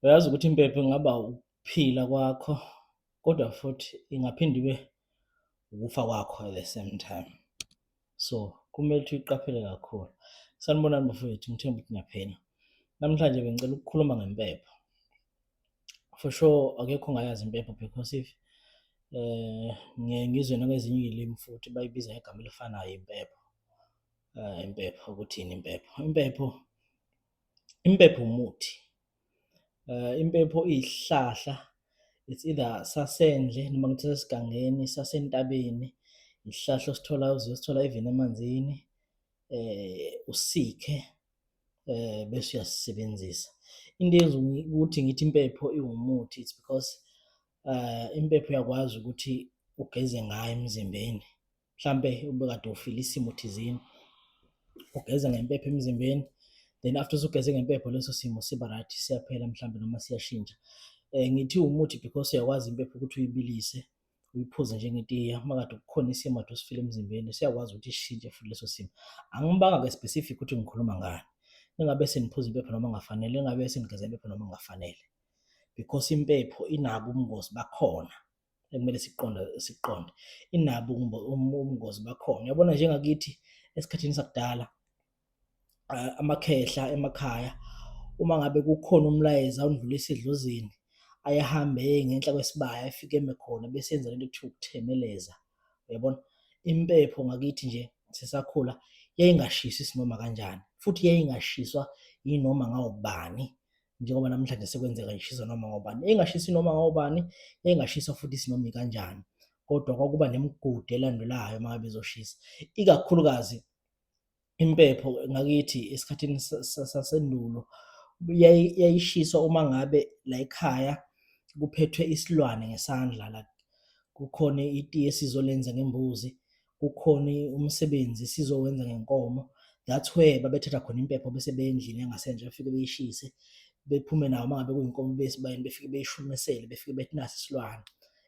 Uyazi ukuthi impepho ingaba ukuphila kwakho kodwa futhi ingaphinde ibe ukufa kwakho at the same time. So, kumele ukuthi uyiqaphele kakhulu. Sanibonani bafowethu, ngithemba ukuthi niyaphila. Namhlanje bengicela ukukhuluma ngempepho. For sure akekho ongayazi impepho because if ngiye ngizwe nangezinye iy'limi futhi bayibiza ngegama elifanayo impepho. Impepho ukuthi yini impepho? Impepho, impepho umuthi. Impepho iyisihlahla, it's either sasendle noma ngithi sasesigangeni, sasentabeni, isihlahla osithola uzosithola even emanzini, usikhe bese uyasisebenzisa. Into eyenza ukuthi ngithi impepho iwumuthi, it's because impepho uyakwazi ukuthi ugeze ngayo emzimbeni. Mhlampe ubekade ufila isimo thizeni, ugeze ngempepho emzimbeni, then after usugeze ngempepho leso simo siba right, siyaphela mhlampe noma siyashintsha. Ngithi umuthi because uyakwazi impepho ukuthi uyibilise, uyiphuze njengetiya. Uma kade kukhona isimo kade usifila emzimbeni, siyakwazi ukuthi sishintshe futhi leso simo. Angibanga-ke specific ukuthi ngikhuluma ngani. Ningabe seniphuza impepho noma kungafanele, ningabe senigeza impepho noma kungafanele because impepho inabo ubungozi bakhona ekumele sikuqonde, sikuqonde. Inabo ubungozi bakhona. Uyabona njengakithi esikhathini sakudala, amakhehla emakhaya uma ngabe kukhona umlayezo awundlulisa edlozini, aye ahambe eye ngenhla kwesibaya efike eme khona bese enza lento ekuthiwa ukuthemeleza, uyabona? Impepho ngakithi nje sisakhula yayingashiswa isinoma kanjani futhi yayingashiswa yinoma ngawubani. Njengoba namhlanje sekwenzeka ishiswa noma ngobani, engashisi noma ngobani, engashiswa futhi isinoma ikanjani, kodwa kwakuba nemigudu elandelayo uma ngabe izoshisa, ikakhulukazi impepho ngakithi esikhathini sasendulo yayishiswa uma ngabe la ekhaya kuphethwe isilwane ngesandla, like kukhona itiye esizolenza ngembuzi, kukhona umsebenzi esizowenza ngenkomo. That's where babethatha khona impepho bese beya endlini yangasenhla, befike beyishise, bephume nayo uma ngabe kuyinkomo, beye esibayeni, befike beyishunqisele, befike bethi nasi isilwane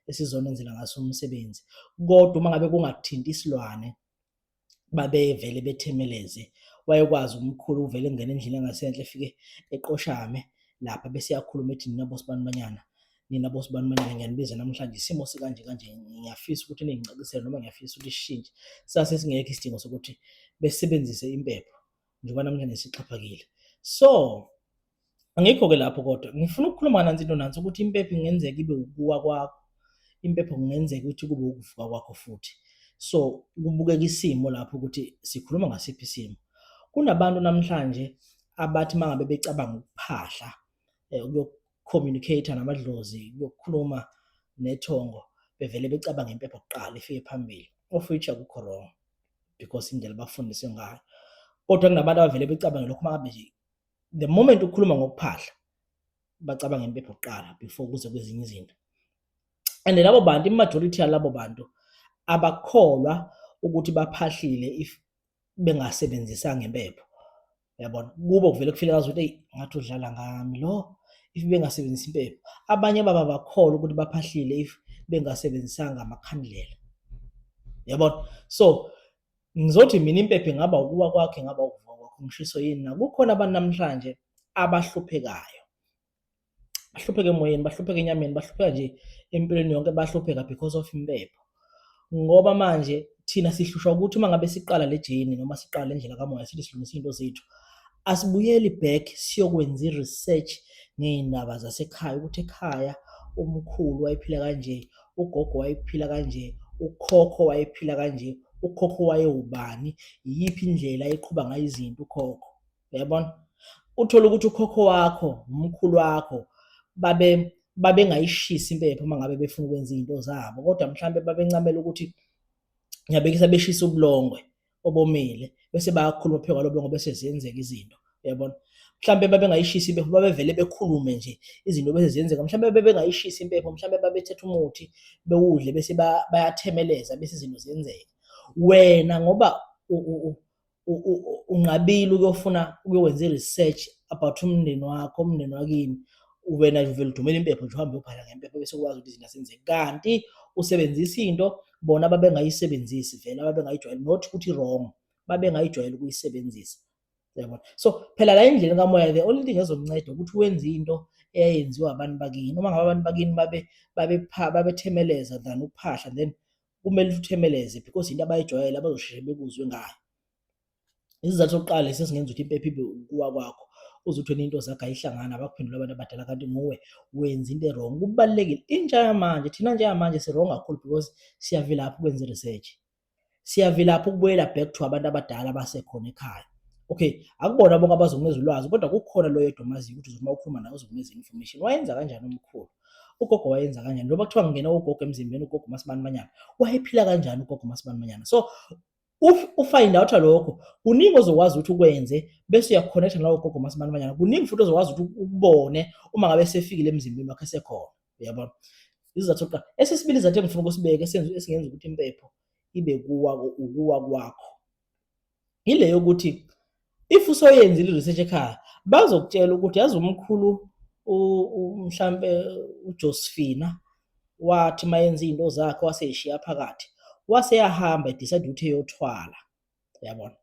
esizonenzela ngaso umsebenzi. Kodwa uma ngabe kungathinti isilwane, babevele bethemeleze. Wayekwazi umkhulu uvele engene endlini yangasenhla, efike eqoshame lapha bese eyakhuluma ethi, nina bosibanibanyana, nina bosibanibanyana, ngiyanibiza namhlanje, isimo sikanje kanje, ngiyafisa ukuthi ningicacisele noma ngiyafisa ukuthi sishintshe. Sase singekho isidingo sokuthi besebenzise impepho njengoba namhlanje sixhaphakile. So angikho-ke lapho, kodwa ngifuna ukukhuluma nansi into nansi ukuthi impepho ingenzeka ibe ukuwa kwakho, impepho kungenzeka ukuthi kube ukuvuka kwakho futhi. So kubukeka isimo lapho ukuthi sikhuluma ngasiphi isimo. Kunabantu namhlanje abathi uma ngabe becabanga ukuphahla, ukuyo-communicate namadlozi, ukuyokhuluma nethongo, bevele becabanga impepho kuqala ifike phambili, of which akukho wrong because indlela abafundiswe ngayo. Kodwa kunabantu abavele becabange lokho, uma ngabe nje the moment ukhuluma ngokuphahla bacabanga impepho kuqala before kuze kwezinye izinto. And labo bantu, i-majority yalabo bantu abakholwa ukuthi baphahlile if bengasebenzisanga impepho, uyabona? Kubo kuvele kufile ngazi ukuthi eyi, ngathi udlala ngami lo if bengasebenzisi impepho. Abanye baba bakholwa ukuthi baphahlile if bengasebenzisanga amakhandlela, uyabona? So ngizothi mina impepho ingaba ukuwa kwakho, ingaba ukuvuka kwakho. Ngishiso yini na? Kukhona abantu namhlanje abahluphekayo, bahlupheka emoyeni, bahlupheka enyameni, bahlupheka nje empilweni yonke, bahlupheka because of impepho. Ngoba manje thina sihlushwa ukuthi uma ngabe siqala le journey noma siqala le ndlela kamoya, sithi silungisa izinto zethu, asibuyeli back siyokwenza i-research ngey'ndaba zasekhaya, ukuthi ekhaya umkhulu wayephila kanje, ugogo wayephila kanje, ukhokho wayephila kanje, ukhokho wayewubani, iyiphi indlela ayeqhuba ngayo izinto ukhokho, uyabona? Uthole ukuthi ukhokho wakho, umkhulu wakho babengayishisi impepho uma ngabe befuna ukwenza izinto zabo, kodwa mhlambe babencamela ukuthi, ngiyabekisa, beshisa ubulongwe obomile bese bayakhuluma phezu kwalo bulongwe bese ziyenzeka izinto, uyabona? Mhlambe babengayishisi impepho, babevele bekhulume nje izinto bese ziyenzeka. Mhlambe bebengayishisi impepho, mhlambe babethatha umuthi bewudle bese bayathemeleza bese izinto ziyenzeka. Wena ngoba unqabile ukuyofuna ukuyokwenza i-research about umndeni wakho, umndeni wakini, wena uvele udumela impepho nje, uhambe uyobhala ngempepho bese ukwazi ukuthi izinto azenzeki, kanti usebenzisa into bona ababengayisebenzisi vele, ababengayijwayele. Not ukuthi wrong, babengayijwayele ukuyisebenzisa. Uyabona? So phela la endleleni kamoya the only thing ezokunceda ukuthi wenze into eyayenziwa abantu bakini. Uma ngabe abantu bakini babe babethemeleza than ukuphahla, then kumele uthemeleze because into abayijwayele abazosheshe bekuzwe ngayo. Isizathu sokuqala lesi esingenza ukuthi impepho ibe ukuwa kwakho, uze uthi wena into zakho ayihlangani, abakuphendula abantu abadala kanti nguwe wenza into e-wrong. Kubalulekile intsha yamanje, thina njengamanje si-wrong kakhulu because siyavilapha ukwenza i-research. Siyavilapha ukubuyela back to abantu abadala abasekhona ekhaya. Okay, akubona bonke abazokunikeza ulwazi kodwa kukhona lo yedwa omaziyo ukuthi uzothi uma ukhuluma naye uzokunikeza i-information. Wayenza kanjani umkhulu? Ugogo wayenza kanjani? Njengoba kuthiwa ngingena ugogo emzimbeni, ugogo uMasibani Manyana, wayephila kanjani ugogo uMasibani Manyana? So ufind out lokho, kuningi ozokwazi ukuthi ukwenze bese uyakhonetha nalowo gogo uMasibani Manyana. Kuningi futhi ozokwazi ukuthi ukubone uma ngabe esefikile emzimbeni wakhe esekhona. Uyabona? Isizathu sokuqala. Esesibili isizathu engifuna ukusibeka esingenza ukuthi impepho ibe kuwa ukuwa kwakho ile yokuthi if usoyenzile i-research ekhaya bazokutshela ukuthi yazi umkhulu mhlampe uJosephina wathi mayenza izinto zakhe waseyishiya phakathi waseyahamba edecide ukuthi eyothwala, uyabona.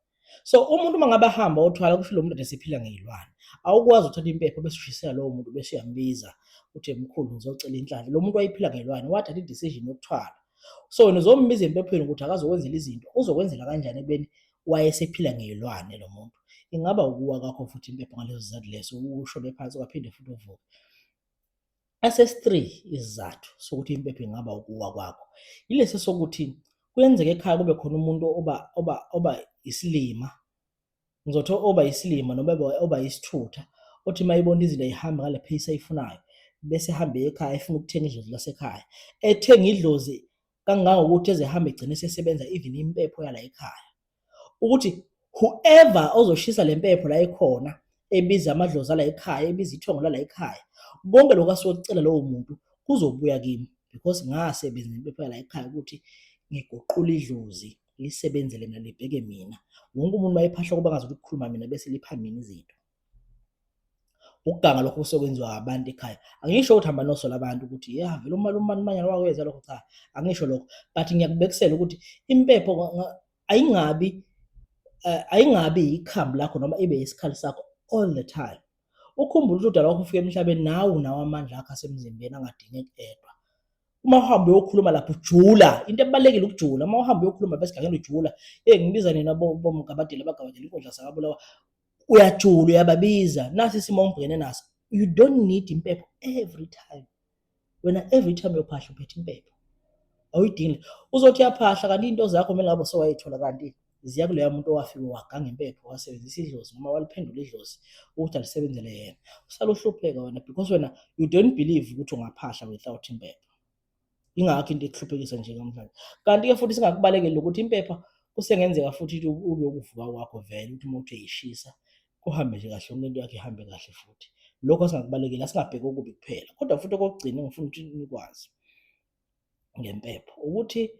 So umuntu uma ngabe ahamba othwala kusho lo muntu ade sephila ngey'lwane, awukwazi ukuthatha impepho bese ushisela lowo muntu bese uyambiza uthi mkhulu ngizocela inhlanhla. Lo muntu wayephila ngey'lwane wathatha i-decision yokuthwala. So wena uzombiza empephweni ukuthi akazokwenzela izinto, uzokwenzela kanjani ekubeni wayesephila ngey'lwane lo muntu? Ingaba ukuwa kwakho futhi impepho ngaleso sizathu leso, ushone phansi ungaphinde futhi uvuke. Esesi-3 isizathu sokuthi impepho ingaba ukuwa kwakho yilesi sokuthi kuyenzeka ekhaya kube khona umuntu oba isilima, ngizothi oba isilima noma oba isithutha, othi uma ebona izinto ayihamba ngale pace ayifunayo bese ehambe ekhaya efuna ukuthenga idlozi lasekhaya, ethenga idlozi kangangokuthi eze ehambe egcine esesebenza even impepho yala ekhaya. Ukuthi whoever ozoshisa le mpepho la ekhona ebiza amadlozi ala ekhaya, ebiza ithongo lala ekhaya, konke lokhu asuke kucela lowo muntu kuzobuya kimi because ngasebenza impepho yala ekhaya ukuthi ngiguqule idlozi lisebenzele mina, libheke mina. Wonke umuntu uma ephahla kuba ngazuthi kukhuluma mina bese lipha mina izinto. Ukuganga lokho kusekwenziwa abantu ekhaya. Angisho ukuthi hamba nosola abantu ukuthi ya vele umalume uManyana wakwenza lokho, cha, angisho lokho, but ngiyakubekisela ukuthi impepho ayingabi ayingabi ikhambi lakho noma ibe isikhali sakho all the time. Ukhumbule ukuthi udala wakho ufike emhlabeni nawe unawo amandla akho asemzimbeni angadingi ukuqedwa. Uma uhamba uyokhuluma lapho ujula, into ebalulekile ukujula. Uma uhamba uyokhuluma lapha esigangeni ujula, hey ngibiza nina bomgabadeli abagabadela inkundla zakabulawa, uyajula uyababiza, nasi isimo ongibhekene naso. You don't need impepho every time. Wena every time uyophahla uphethe impepho, awuyidingi. Uzothi uyaphahla kanti into zakho kumele ngabe sewayithola kanti ziya kuleya muntu owafike waganga impepho wasebenzisa idlozi noma waliphendula idlozi ukuthi alisebenzele yena. Usale uhlupheka wena because wena you don't believe ukuthi ungaphahla without impepho. Ingakho into ekuhluphekisa nje namhlanje. Kanti-ke futhi singakubalekeli ukuthi impepha kusengenzeka futhi ube ukuvuka kwakho vele ukuthi uma uthi uyayishisa kuhambe nje kahle, yonke into yakho ihambe kahle futhi. Lokho singakubalekeli, asingabheki okubi kuphela. Kodwa futhi okokugcina engifuna ukuthi nikwazi ngempepho ukuthi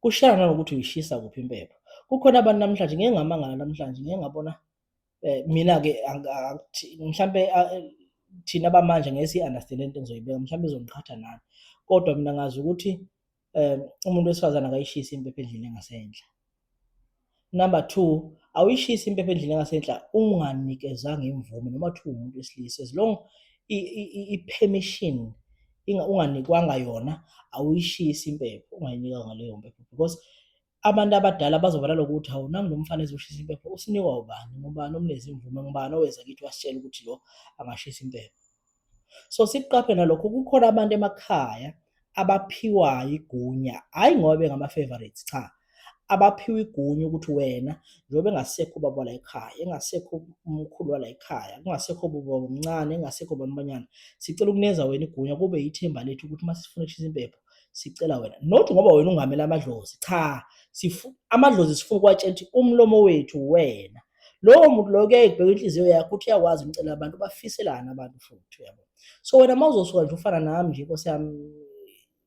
kushayana nanokuthi uyishisa kuphi impepho. Kukhona abantu namhlanje ngike ngamangala namhlanje ngike ngabona mina-ke mhlampe thina abamanje ngeke siyi-understand lento engizoyibeka mhlampe izongiqhatha nani, kodwa mina ngazi ukuthi umuntu wesifazane akayishisi impepho endlini engasenhla. Number two, awuyishisi impepho endlini engasenhla unganikezanga imvume noma kuthiwa umuntu wesilisa, as long i-permission unganikwanga yona awuyishisi impepho ungayinikanga leyo mpepho because abantu abadala bazoba nalokuthi hawu nangu lo mfana ezoshisa impepho usinikwa ubani, ngubani omnikeza imvume, ngubani oweza kithi wasitshela ukuthi lo angashisa impepho. So sikuqaphe nalokho, kukhona abantu emakhaya abaphiwayo igunya, hhayi ngoba bengama-favourites, cha, abaphiwa igunya ukuthi wena njengoba engasekho ubaba wala ekhaya, engasekho umkhulu wala ekhaya, kungasekho baba omncane, engasekho bani banyana, sicela ukunikeza wena igunya kube yithemba lethu ukuthi uma sifuna ukushisa impepho sicela wena, not ngoba wena ungamele amadlozi, cha, amadlozi sifuna ukuwatshela ukuthi umlomo wethu wena. Lowo muntu loyo kuyaye kubheka inhliziyo yakho ukuthi uyakwazi ukucela abantu, bafiselana abantu futhi, uyabo. So wena uma uzosuka nje ufana nami nje inkosi yami,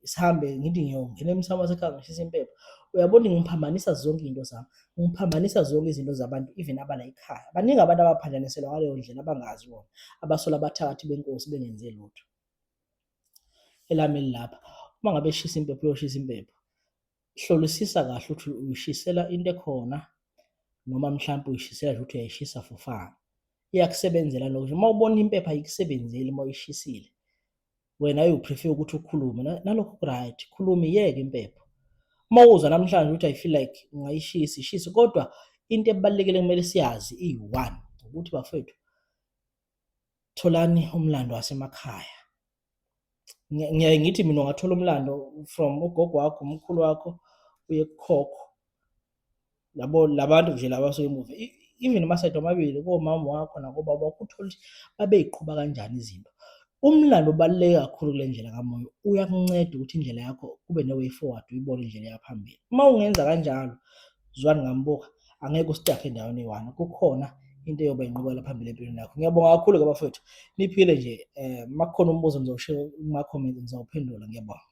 sihambe ngithi ngiyongena emsamo wasekhaya ngishisa impepho, uyabona ngiphambanisa zonke izinto zami, ngiphambanisa zonke izinto zabantu even abala ekhaya. Baningi abantu abaphambaniselwa ngaleyo ndlela abangazi bona, abasola abathakathi benkosi bengenze lutho. Elami elilapha, uma ngabe eshisa impepho uyoshisa impepho, hlolisisa kahle ukuthi uyishisela into ekhona. Noma mhlampe uyishisela nje ukuthi uyayishisa for fun. Iyakusebenzela lokho nje. Uma ubona impepho ayikusebenzeli uma uyishisile, wena uyu-prefer ukuthi ukhulume nalokho ku-right, khuluma iyeke impepho. Uma uzwa namhlanje ukuthi I feel like ungayishisa, ishise kodwa into ebalulekile ekumele siyazi iyi-one ukuthi bafowethu tholani umlando wasemakhaya. Ngiyaye ngithi mina ungathola umlando from ugogo wakho, umkhulu wakho uye kukhokho. Yabo labantu nje laba abasuke emuva even ama-side omabili komama wakho nakobaba wakho uthole ukuthi babeyiqhuba kanjani izinto. Umlando ubaluleke kakhulu kule ndlela kamoya, uyakunceda ukuthi indlela yakho kube ne-way forward uyibone indlela eya phambili. Uma ungenza kanjalo, zwane ngambuka, angeke u-stuck-e endaweni eyi-one, kukhona into eyoba inqubekela phambili empilweni yakho. Ngiyabonga kakhulu-ke bafowethu, niphile nje uma kukhona umbuzo ngizowushiya kuma-comment ngizawuphendula. Ngiyabonga.